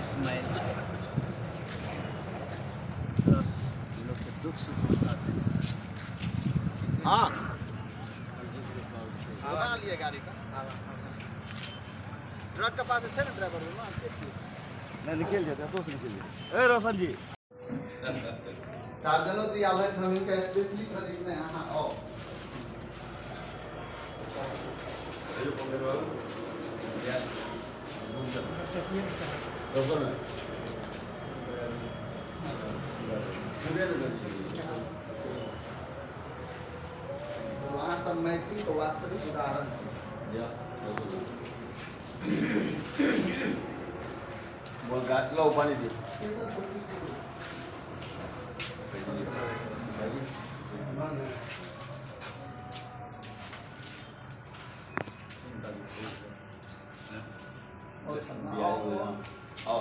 Smile plus लोग के दुख सुख में साथ देने। हाँ, घुमा लिए गाड़ी का। ट्रक के पास छै ने ड्राइवर ना के छी। नहीं, निकल जाते तो निकल जाते। ए रोशन जी, टार्जनो जी आल रहे, हम इनका स्पेशली खरीदने यहाँ आओ। वहाँ सब मैथिली के वास्तविक उदाहरण छै। लो पानी दी। आओ।